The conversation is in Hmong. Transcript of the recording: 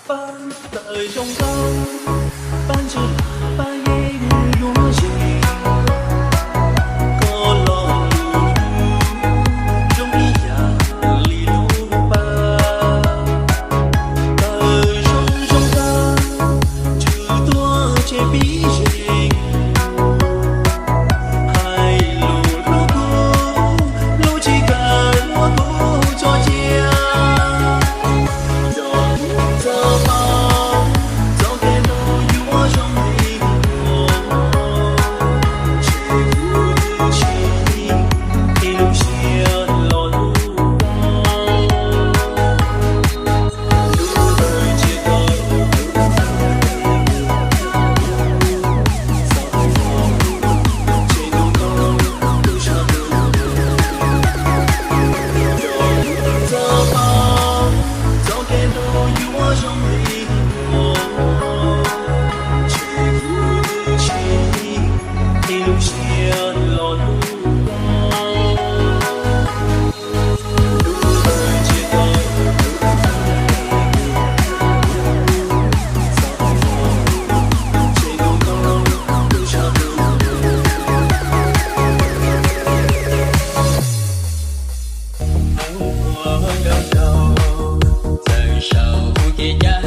Pab tawm zoo nkauj, pab ntswg lam pab yeeb yuav ze, koj los lus hlub zoo ib yam li lub pab. Tawm zoo zoo nkauj, ntswg tuaj tseg pib ze, hais lus hlub kuv, hlub tsis kawg muab kuv tso cia. Cov txoj hmoov, txoj kev hlub yuav zoo li kuv, ntshe kuv twb tsis ib lub siab los hlub koj. Txawm saum kev cai